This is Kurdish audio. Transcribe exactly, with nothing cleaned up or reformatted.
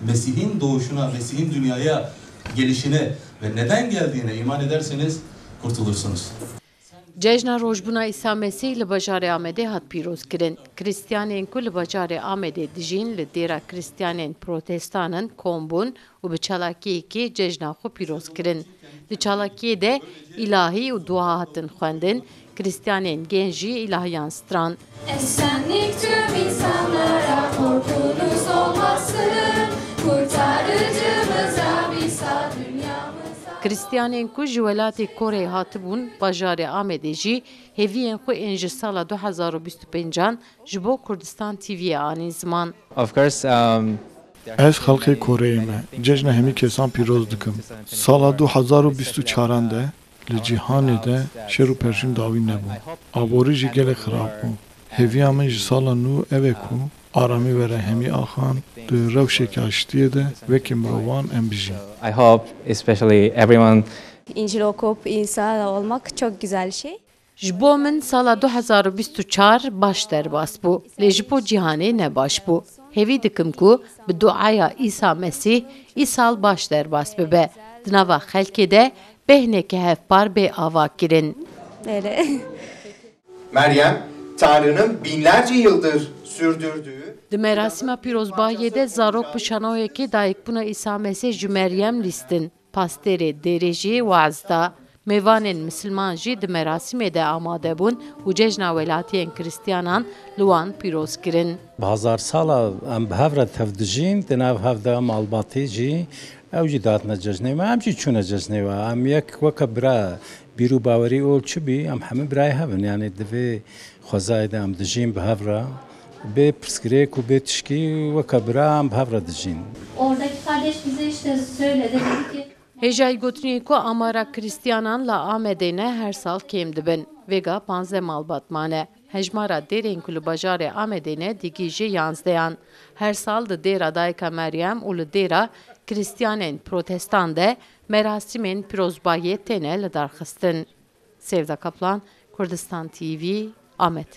Mesih'in doğuşuna, Mesih'in dünyaya gelişine ve neden geldiğine iman ederseniz kurtulursunuz. Cejna Rojbûna Îsa Mesîh li bajarê Amedê hat pîrozkirin. Krîstiyanên ku li bajarê Amedê dijîn li dêra Krîstiyanên Protestanan kom bûn û bi çalakiyekê cejna xwe pîroz kirin. Di çalakiyê de îlahî û dua hatin xwendin, Krîstiyanên gênc jî îlahiyan stran. Esenlik tüm insanlara, korkunuz olmasın, kurtarıcımıza, İsa dünyamıza. Krîstiyanên ku ji welatê Koreyê hatibûn bajarê Amedê jî hêviyên xwe ên ji sala du hezar û bîst û pêncan ji bo Kurdistan T V'yê anîn ziman. Of course, um, Ez xelkê Koreyê me cejna hemî kesan pîroz dikim. Sala du hezar û bîst û çaran de li cîhanê de şer û perşîn dawî nebû. Aborî jî gelek xirab bû. Hêviya min ji sala nû ev e ku aramî were hemî axan di rewşeke aştiyê de wekî mirovan em bijîn. I hope, especially everyone İncil okup insan olmak çok güzel şey. Ji bo min sala du hezar û bîst û çar baş derbas bû, lê ji bo cîhanê ne baş bû. Hêvî dikim ku bi duaya Îsa Mesîh îsal baş derbas bibe. Di nava xelkê de bêhneke hevpar bê avakirin. Öyle. Meryem, Tanrı'nın binlerce yıldır sürdürdüğü Di merasîma pîrozbahiyê de zarok bi şanoyekê dayikbûna Îsa Mesîh ji Meryem lîstin. Pastêrê dêrê jî weaz da. Mêvanên misilman jî di merasîmê de amade bûn û cejna welatiyên Krîstiyanan li wan pîroz kirin. Bi hezar sala em bi hev re tev dijîn, di nav hev de malbatê jî ew jî dihatine cejnê me, em jî çûne cejnê we. Em yek weke bira bîr û bawerî ol çi bî, em hemî birayê hev in. Yanî di vê xwezayê de em dijîn bi hev re. Bê pirsgirêk û bê tişkî weke bira em bi hev re dijîn. Oradaki kardeş bize işte söyledi, dedi ki Hêjayî gotinê ku amara Krîstiyanan li Amedê ne her sal kêm dibin. Vêga panzdeh malbat mane. Hejmara dêrên ku li bajarê Amedê ne digihîje yanzdehan. Her sal di dêra Dayika Meryem û li dêra Krîstiyanên Protestan de merasîmên pîrozbahiyê têne lidarxistin. Sevda Kaplan, Kurdistan T V, Amed.